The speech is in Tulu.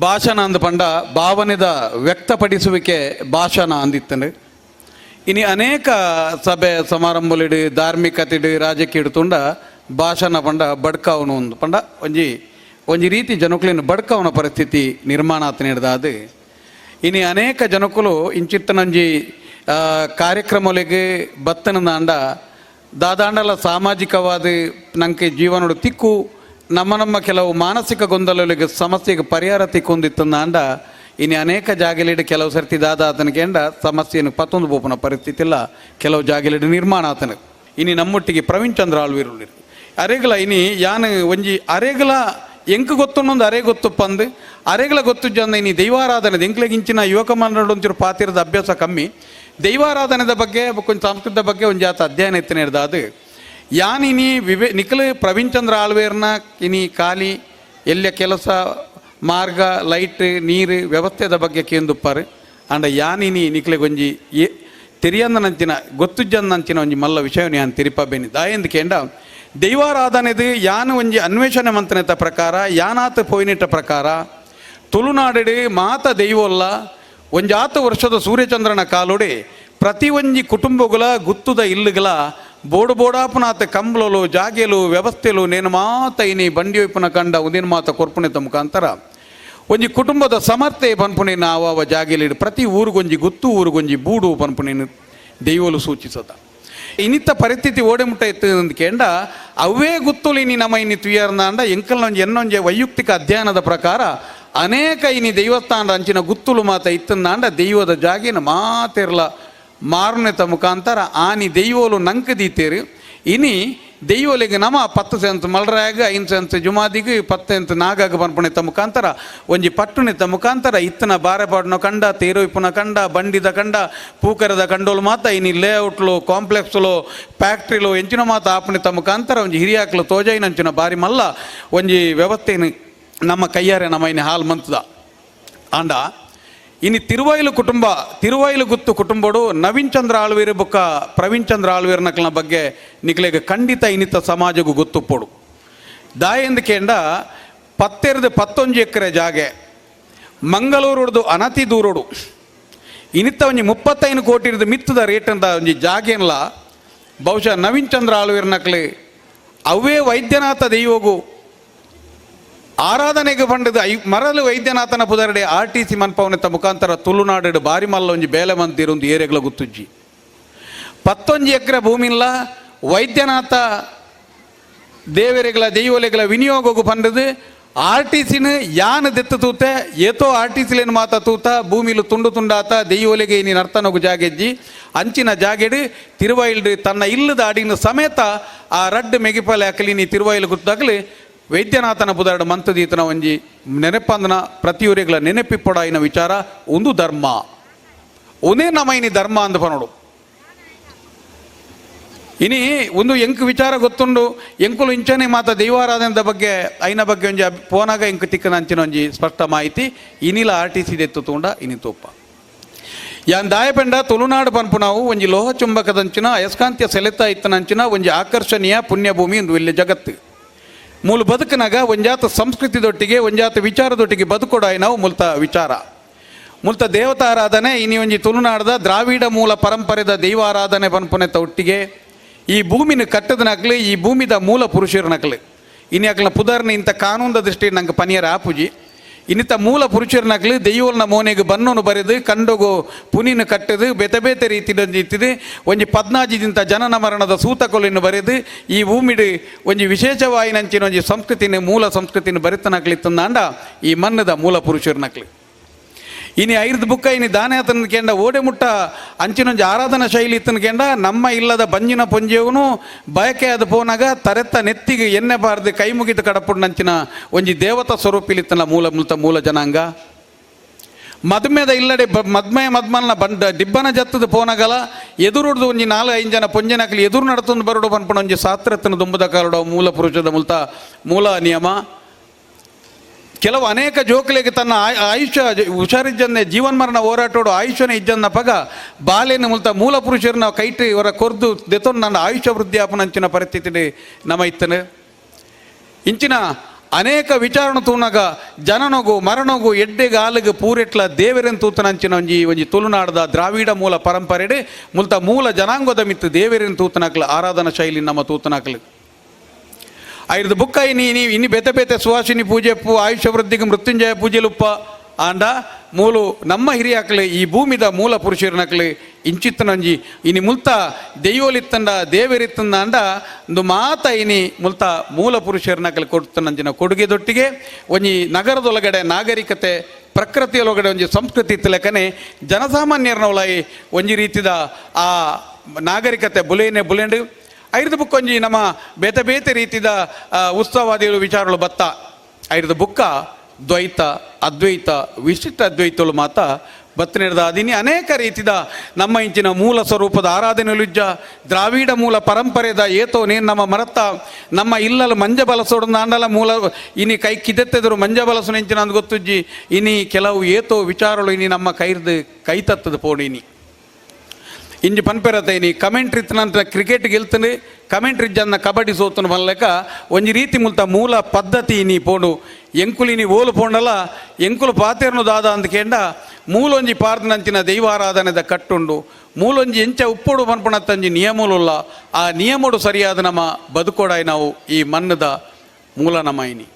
ಭಾಷಣ ಅಂದ ಪಂಡ ಭಾವನೆದ ವ್ಯಕ್ತಪಡಿಸುವಿಕೆ ಭಾಷಣ ಅಂದಿತ್ತಂಡು. ಇನಿ ಅನೇಕ ಸಭೆ ಸಮಾರಂಭಲಿಡು, ಧಾರ್ಮಿಕತೆಡು, ರಾಜಕೀಯ ತುಂಡ ಭಾಷಣ ಪಂಡ ಬಡ್ಕಾವನು ಒಂದು ಪಂಡ ಒಂಜಿ ಒಂಜಿ ರೀತಿ ಜನಕುಲಿನ ಬಡ್ಕಾವನ ಪರಿಸ್ಥಿತಿ ನಿರ್ಮಾಣ ಆತನಿಡ್ದಾದು. ಇನಿ ಅನೇಕ ಜನಕುಲು ಇಂಚಿತ್ತನೊಂಜಿ ಕಾರ್ಯಕ್ರಮಗಳಿಗೆ ಬತ್ತನದಾಂಡ ದಾದಾಂಡಲ ಸಾಮಾಜಿಕವಾದ ನಂಗೆ ಜೀವನಡು ತಿಕ್ಕು, ನಮ್ಮ ನಮ್ಮ ಕೆಲವು ಮಾನಸಿಕ ಗೊಂದಲಗಳಿಗೆ ಸಮಸ್ಯೆಗೆ ಪರಿಹಾರ ತಿಕ್ಕೊಂದಿತ್ತಂದಾಂಡ ಇನ್ನು ಅನೇಕ ಜಾಗಲಿಡು ಕೆಲವು ಸರ್ತಿ ದಾದ ಆತನಿಗೆಂಡ ಸಮಸ್ಯೆಯನ್ನು ಪತ್ತೊಂದು ಬೋಪನ ಪರಿಸ್ಥಿತಿ ಇಲ್ಲ ಕೆಲವು ಜಾಗಲಿಡು ನಿರ್ಮಾಣ ಆತನ. ಇನಿ ನಮ್ಮೊಟ್ಟಿಗೆ ಪ್ರವೀಣ್ ಚಂದ್ರ ಆಳ್ವೀರುಳ್ಳಿರು ಅರೆಗಲ. ಇನಿ ಯಾನ್ ಒಂಜಿ ಅರೆಗಲ ಎಂಕ್ ಗೊತ್ತುನ್ನೊಂದು ಅರೆ ಗೊತ್ತು ಪಂದು ಅರೆಗಲ ಗೊತ್ತು ಜನ. ಇನಿ ದೈವಾರಾಧನೆ ಎಂಕ್ಲೆಗಿಂಚಿನ ಯುವಕ ಮಂಡಳ ಒಂಚೂರು ಪಾತಿರದ ಅಭ್ಯಾಸ ಕಮ್ಮಿ. ದೈವಾರಾಧನೆದ ಬಗ್ಗೆ ಕೊಂಚ ಸಂಸ್ಕೃತದ ಬಗ್ಗೆ ಒಂದು ಜಾತ ಅಧ್ಯಯನ ಎತ್ತಿನ ಅದು. ಯಾನ್ ಇನಿ ವಿವೇ ನಿಖಲ್ ಪ್ರವೀಣ್ ಚಂದ್ರ ಆಳ್ವೇರ್ನ ಇನಿ ಖಾಲಿ ಎಲ್ಲ ಕೆಲಸ ಮಾರ್ಗ, ಲೈಟ್, ನೀರು ವ್ಯವಸ್ಥೆದ ಬಗ್ಗೆ ಕೇಂದುಪ್ಪಾರು. ಅಂಡ ಯಾನಿನಿ ನಿಕ್ಲೆಗೊಂಜಿ ಏ ತೆರಿಯಂದನಂಚಿನ ಗೊತ್ತುಜ್ಜಂದಂಚಿನ ಒಂಜಿ ಮಲ್ಲ ವಿಷಯ ಯಾನ್ ತಿರಿಪಬೇನಿ. ದಾಯೆಂದು ಕೇಂಡ, ದೈವಾರಾಧನೆದು ಯಾನು ಒಂಜಿ ಅನ್ವೇಷಣೆ ಮಂತನೆತ ಪ್ರಕಾರ, ಯಾನಾತ್ ಪೋಯಿನಿಟ್ಟ ಪ್ರಕಾರ, ತುಳುನಾಡು ಮಾತ ದೈವೊಲ್ಲ ಒಂಜಾತ ವರ್ಷದ ಸೂರ್ಯಚಂದ್ರನ ಕಾಲುಡೆ ಪ್ರತಿ ಒಂಜಿ ಕುಟುಂಬಗಳ ಗುತ್ತುದ ಇಲ್ಲುಗಳ ಬೋಡು ಬೋಡಾಪುನಾತ ಕಂಬ್ಲಲು, ಜಾಗೆಲು, ವ್ಯವಸ್ಥೆಲು ನೇನು ಮಾತ ಇನಿ ಬಂಡಿ ಒಯ್ಪುನ ಕಂಡ ಉದಿನ ಮಾತ ಕೊರ್ಪುನೆತ ಮುಖಾಂತರ ಒಂಜಿ ಕುಟುಂಬದ ಸಮರ್ಥೆ ಪನ್ಪುನೆ ಆವ ಜಾಗೆಲಿಡು ಪ್ರತಿ ಊರುಗೊಂಜಿ ಗುತ್ತು, ಊರುಗೊಂಜಿ ಬೂಡು ಪನ್ಪುನೇನು ದೈವಲು ಸೂಚಿಸದ. ಇನಿತ್ತ ಪರಿಸ್ಥಿತಿ ಓಡೆ ಮುಟ್ಟ ಇತ್ತು ಕೇಂಡ, ಅವೇ ಗುತ್ತುಲು ಇನಿ ನಮ್ಮ ಇನಿ ತುಯರ್ನಾಂಡ ಎಂಕಲ್ನ ಒಂಜಿ ಎನ್ನೊಂಜಿ ವೈಯಕ್ತಿಕ ಅಧ್ಯಯನದ ಪ್ರಕಾರ ಅನೇಕ ಇನಿ ದೈವಸ್ಥಾನದ ಅಂಚಿನ ಗುತ್ತುಲು ಮಾತ ಇತ್ತಂದಾಂಡ ದೈವದ ಜಾಗಿನ ಮಾತಿರ್ಲ ಮಾರುನೆತ ಮುಖಾಂತರ ಆನಿ ದೈವೋಲು ನಂಕ್ ದೀತೇರು. ಇನಿ ದೈವೊಲೆಗ್ ನಮ 10 ಸೆಂತ್ ಮಲ್ರಾಗ, 5 ಸೆಂತ್ ಜುಮಾದಿಗ್, 10 ಸೆಂತ್ ನಾಗಾಗ ಪನ್ಪುನೆತ ಮುಖಾಂತರ ಒಂಜಿ ಪಟ್ಟುನೆತ ಮುಖಾಂತರ ಇತ್ತನ ಬಾರೆ ಪಾಡ್ನ ಕಂಡ, ತೇರೋಯ್ಪುನ ಕಂಡ, ಬಂಡಿದ ಕಂಡ, ಪೂಕರದ ಕಂಡೋಲು ಮಾತ ಇನಿ ಲೇಔಟ್ಲು, ಕಾಂಪ್ಲೆಕ್ಸ್ಲು, ಫ್ಯಾಕ್ಟ್ರಿಲು ಎಂಚಿನ ಮಾತ ಆಪುನೆತ ಮುಖಾಂತರ ಒಂಜಿ ಹಿರಿಯಾಕ್ಲು ತೋಜೈನಂಚಿನ ಬಾರಿ ಮಲ್ಲ ಒಂಜಿ ವ್ಯವಸ್ಥೆಯನ್ನು ನಮ್ಮ ಕೈಯಾರೆ ನಮ್ಮ ಇನಿ ಹಾಲ್ ಮಂತದ. ಆಂಡ ಇನಿ ತಿರುವೈಲು ಕುಟುಂಬ, ತಿರುವೈಲು ಗುತ್ತು ಕುಟುಂಬಡು ನವೀನ್ ಚಂದ್ರ ಆಳ್ವೀರ್ ಬೊಕ್ಕ ಪ್ರವೀಣ್ ಚಂದ್ರ ಆಳ್ವೀರ್ ನಕ್ಲನ ಬಗ್ಗೆ ನಿಕ್ಲೆಗ್ ಖಂಡಿತ ಇನ್ನಿತ ಸಮಾಜಗೂ ಗೊತ್ತುಪ್ಪೊಡು. ದಾಯೆಂದು ಕೇಂಡ, ಪತ್ತೆರ್ದು ಪತ್ತೊಂಜಿ ಎಕರೆ ಜಾಗೆ, ಮಂಗಳೂರುಡ್ದು ಅನತಿ ದೂರೋಡು, ಇನಿತ್ತ ಒಂಜಿ 35 ಕೋಟಿರ್ದು ಮಿತ್ತದ ರೇಟ್ ಅಂತ ಒಂಜಿ ಜಾಗೆನ್ಲ ಬಹುಶಃ ನವೀನ್ ಚಂದ್ರ ಆಳ್ವೀರ್ ನಕ್ಲೆ ಅವೇ ವೈದ್ಯನಾಥ ದೈವಗು ಆರಾಧನೆಗೆ ಪಂಡದ I ಮರಲು ವೈದ್ಯನಾಥನ ಪುದರಡೆ ಆರ್ಟಿಸಿ ಮನ್ಪವನೆತ್ತ ಮುಖಾಂತರ ತುಳುನಾಡು ಬಾರಿ ಮಲ್ಲ ಒಂಜಿ ಬೇಲೆ ಮಂತಿರೊಂದು ಏರಿಯಾಗಳ ಗುತ್ತುಜ್ಜಿ. 11 ಎಕರೆ ಭೂಮಿಲ್ಲ ವೈದ್ಯನಾಥ ದೇವರೆಗಳ ದೈವಲೆಗಳ ವಿನಿಯೋಗಕ್ಕೂ ಪಂಡದು ಆರ್ಟಿಸಿನ ಯಾನ್ ದೆತ್ತು ತೂತೆ, ಏತೋ ಆರ್ಟಿಸಿಲೇನು ಮಾತ ತೂತ. ಭೂಮಿಲು ತುಂಡು ತುಂಡಾತ ದೈವೊಲೆಗೆ ನೀನು ಅರ್ಥನಗು ಜಾಗೆಜ್ಜಿ. ಅಂಚಿನ ಜಾಗೆಡು ತಿರುವೈಲ್ಡು ತನ್ನ ಇಲ್ಲದ ಅಡಿನ ಸಮೇತ ಆ ರಡ್ಡು ಮೆಗಿಪಲೆ ಅಕಲಿ ನೀ ತಿರುವೈಲು ಗುತ್ತಾಗಲಿ ವೈದ್ಯನಾಥನ ಪುದರಡು ಮಂತದೀತನ ಒಂಜಿ ನೆನಪಂದನ ಪ್ರತಿಯೂರಿಗಳ ನೆನಪಿಪ್ಪೊಡಾಯಿನ ವಿಚಾರ. ಒಂದು ಧರ್ಮ ಒಂದೇ ನಮ್ಮ ಇನಿ ಧರ್ಮ ಅಂದ ಪನೋಡು. ಇನಿ ಒಂದು ಎಂಕ್ ವಿಚಾರ ಗೊತ್ತುಂಡು. ಎಂಕುಲು ಇಂಚನೆ ಮಾತ ದೈವಾರಾಧನೆದ ಬಗ್ಗೆ ಐನ ಬಗ್ಗೆ ಒಂಜಿ ಪೋನಾಗ ಎಂಕು ತಿಕ್ಕನ ಅಂಚಿನ ಒಂಜಿ ಸ್ಪಷ್ಟ ಮಾಹಿತಿ. ಇನಿಲ ಆರ್ಟಿಸಿ ದೆತ್ತು ತೂಂಡ ಇನಿ ತೂಪ. ಯಾನ್ ದಾಯಪೆಂಡ, ತುಳುನಾಡು ಪನ್ಪುನಾವು ಒಂಜಿ ಲೋಹ ಚುಂಬಕದಂಚಿನ ಅಯಸ್ಕಾಂತ್ಯ ಸೆಳೆತ ಇತ್ತನಂಚಿನ ಒಂಜಿ ಆಕರ್ಷಣೀಯ ಪುಣ್ಯಭೂಮಿ ಒಂದು ಇಲ್ಲಿ ಜಗತ್ತು. ಮೂಲು ಬದುಕನಾಗ ಒಂಜಾತ ಸಂಸ್ಕೃತಿದೊಟ್ಟಿಗೆ, ಒಂಜಾತ ವಿಚಾರದೊಟ್ಟಿಗೆ ಬದುಕೊಡಾಯಿ ನಾವು. ಮುಲ್ತ ವಿಚಾರ, ಮುಲ್ತ ದೇವತಾರಾಧನೆ, ಇನಿ ಒಂಜಿ ತುಳುನಾಡದ ದ್ರಾವಿಡ ಮೂಲ ಪರಂಪರೆದ ದೈವಾರಾಧನೆ ಪನ್ಪುನೆತ ಒಟ್ಟಿಗೆ ಈ ಭೂಮಿನ ಕಟ್ಟದನಕ್ಲು, ಈ ಭೂಮಿದ ಮೂಲ ಪುರುಷರನಕ್ಲು, ಇನಿ ಅಕ್ಲ ಪುದರ್ನ ಇಂಥ ಕಾನೂನ್ದ ದೃಷ್ಟಿ ನಂಗೆ ಪನಿಯರ ಆಪುಜಿ. ಇನ್ನಿತ ಮೂಲ ಪುರುಷರನಕ್ಲು ದೈವಲ್ನ ಮೋನೆಗೆ ಬನ್ನೋನು ಬರೆದು ಕಂಡೋಗು ಪುನಿನ ಕಟ್ಟದು ಬೇತೆ ಬೇತೆ ರೀತಿ ಇತ್ತಿದು. ಒಂಜಿ ಪದ್ನಾಜಿದಿಂತ ಜನನ ಮರಣದ ಸೂತಕೊಲಿನ ಬರೆದು ಈ ಭೂಮಿಡು ಒಂಜಿ ವಿಶೇಷವಾಯಿನಂಚಿನ ಒಂಜಿ ಸಂಸ್ಕೃತಿನ, ಮೂಲ ಸಂಸ್ಕೃತಿನ ಬರಿತನಕ್ಲಿತ್ತಂದಾಂಡ ಈ ಮನ್ನದ ಮೂಲ ಪುರುಷರನಕ್ಲು. ಇನಿ ಐರ್ದು ಬುಕ್ಕ ಇನಿ ದಾನೆ ಆತನ ಕೇಂಡ, ಓಡೆ ಮುಟ್ಟ ಅಂಚಿನೊಂಜಿ ಆರಾಧನಾ ಶೈಲಿ ಇತ್ತನ ಕೇಂಡ, ನಮ್ಮ ಇಲ್ಲದ ಬಂಜಿನ ಪೊಂಜೆವನು ಬಯಕೆ ಅದು ಪೋನಾಗ ತರೆತ್ತ ನೆತ್ತಿಗೆ ಎಣ್ಣೆ ಬಾರ್ದು ಕೈ ಮುಗಿದು ಕಡಪುಡ್ನಂಚಿನ ಒಂಜಿ ದೇವತಾ ಸ್ವರೂಪಿಲಿತ್ತನ ಮೂಲ ಮುಲ್ತ ಮೂಲ ಜನಾಂಗ. ಮದ್ಮೆದ ಇಲ್ಲಡೆ ಮದ್ಮೆ ಮದ್ಮಲ್ನ ಬಂಡ ದಿಬ್ಬನ ಜತ್ತದ ಪೋನಗಲ ಎದುರುಡ್ದು ಒಂಜಿ ನಾಲ್ ಐದು ಜನ ಪೊಂಜನಕಲಿ ಎದುರು ನಡತೊಂದು ಬರಡು ಪನ್ಪುನ ಒಂಜಿ ಸಾತ್ರತನ ದುಂಬದ ಕಾಲಡ ಮೂಲ ಪುರುಷದ ಮುಲ್ತ ಮೂಲ ನಿಯಮ. ಕೆಲವು ಅನೇಕ ಜೋಕುಲೆಗೆ ತನ್ನ ಆಯುಷ್ಯ ಹುಷಾರಿಜ್ಜನ್ನೆ ಜೀವನ್ ಮರಣ ಹೋರಾಟೋಡು ಆಯುಷ್ಯನ ಇಜ್ಜನ್ನ ಪಗ ಬಾಲೆನ ಮುಲ್ತ ಮೂಲ ಪುರುಷರನ್ನ ಕೈಟ್ ಇವರ ಕೊರ್ದು ದೆತೊಂದು ನನ್ನ ಆಯುಷ್ಯ ವೃದ್ಧಿ ಆಪನಂಚಿನ ಪರಿಸ್ಥಿತಿ ನಮ್ಮ ಇತ್ತನೆ. ಇಂಚಿನ ಅನೇಕ ವಿಚಾರಣ ತೂನಗ ಜನನಗು ಮರಣಗು ಎಡ್ಡೆಗಾಲಿಗೆ ಪೂರೆಟ್ಲ ದೇವೆರೆನ್ ತೂತನಂಚಿನ ಒಂಜಿ ಒಂಜಿ ತುಳುನಾಡದ ದ್ರಾವಿಡ ಮೂಲ ಪರಂಪರೆಡೆ ಮುಲ್ತ ಮೂಲ ಜನಾಂಗದ ಮಿತ್ತು ದೇವೆರೆನ್ ತೂತನಕ್ಲು ಆರಾಧನಾ ಶೈಲಿ ನಮ್ಮ ತೂತನಕ್ಲು. ಐರ್ದು ಬುಕ್ಕ ಇನಿ ಇನಿ ಇನಿ ಬೇತೆ ಬೇತೆ ಸುವಾಸಿನಿ ಪೂಜೆ ಪೂ ಆಯುಷ್ಯ ವೃದ್ಧಿಗೆ ಮೃತ್ಯುಂಜಯ ಪೂಜೆಲುಪ್ಪ. ಆಂಡ ಮೂಲು ನಮ್ಮ ಹಿರಿಯಾಕ್ಲು ಈ ಭೂಮಿದ ಮೂಲ ಪುರುಷರನಕ್ಲು ಇಂಚಿತ್ತನಂಜಿ ಇನಿ ಮುಲ್ತ ದೈವಲಿತ್ತಂಡ ದೇವರಿತ್ತಂದ ಅಂಡ ಒಂದು ಮಾತ ಇನಿ ಮುಲ್ತ ಮೂಲ ಪುರುಷರನಕ್ಲು ಕೊಡ್ತನಂಜಿನ ಕೊಡುಗೆ ದೊಟ್ಟಿಗೆ ಒಂಜಿ ನಗರದೊಳಗಡೆ ನಾಗರಿಕತೆ ಪ್ರಕೃತಿಯೊಳಗಡೆ ಒಂಜಿ ಸಂಸ್ಕೃತಿ ಇತ್ತಲೆಕ್ಕನೆ ಜನಸಾಮಾನ್ಯರನ ಒಳಗೆ ಒಂಜಿ ರೀತಿದ ಆ ನಾಗರಿಕತೆ ಬುಲೇನೆ ಬುಲೇಂಡು. ಐರ್ದು ಬುಕ್ಕ ಒಂಜಿ ನಮ್ಮ ಬೇತೆ ಬೇತೆ ರೀತಿದ ಉತ್ಸವಾದಿಗಳು ವಿಚಾರಗಳು ಬತ್ತ. ಐರ್ದು ಬುಕ್ಕ ದ್ವೈತ ಅದ್ವೈತ ವಿಶಿಷ್ಟ ಅದ್ವೈತಗಳು ಮಾತ ಬತ್ತನಿಡ್ದ ಅದಿನಿ ಅನೇಕ ರೀತಿದ ನಮ್ಮ ಇಂಚಿನ ಮೂಲ ಸ್ವರೂಪದ ಆರಾಧನೆಲುಜ್ಜ ದ್ರಾವಿಡ ಮೂಲ ಪರಂಪರೆದ ಏತೋ ನೇನು ನಮ್ಮ ಮರತ್ತ ನಮ್ಮ ಇಲ್ಲಲು ಮಂಜ ಬಲಸೋಡು ನಾಂಡಲ ಮೂಲ ಇನಿ ಕೈ ಕಿದೆತ್ತೆದರು ಮಂಜ ಬಲಸು ಇಂಚಿನ ಅಂದ್ ಗೊತ್ತುಜ್ಜಿ. ಇನಿ ಕೆಲವು ಏತೋ ವಿಚಾರಗಳು ಇನಿ ನಮ್ಮ ಕೈರ್ದು ಕೈ ತತ್ತದ ಪೋಡಿನಿ ಇಂಜಿ ಪನ್ಪೆರತ ಇನಿ ಕಮೆಂಟ್ರಿ ನಂತರ ಕ್ರಿಕೆಟ್ ಗೆಲ್ತನೆ, ಕಮೆಂಟ್ರಿ ಜನ ಕಬಡ್ಡಿ ಸೋತನು ಬಲ್ಲೆಕ ಒಂಜಿ ರೀತಿ ಮುಲ್ತ ಮೂಲ ಪದ್ಧತಿ ಇನಿ ಪೋಡು. ಎಂಕುಲಿನಿ ಓಲು ಪೋಂಡಲ ಎಂಕುಲು ಪಾತೆರ್ನು ದಾದ ಅಂದ್ಕೇಂಡ ಮೂಲೊಂಜಿ ಪಾರ್ದನಂಚಿನ ದೈವಾರಾಧನೆದ ಕಟ್ಟುಂಡು, ಮೂಲೊಂಜಿ ಎಂಚ ಉಪ್ಪುಡು ಪನ್ಪುಣತ್ತಂಜಿ ನಿಯಮುಲುಲ್ಲ. ಆ ನಿಯಮುಡು ಸರಿಯಾದ ನಮ್ಮ ಬದುಕೋಡಾಯ್ ನಾವು ಈ ಮಣ್ಣದ ಮೂಲ ನಮ್ಮ ಇನಿ.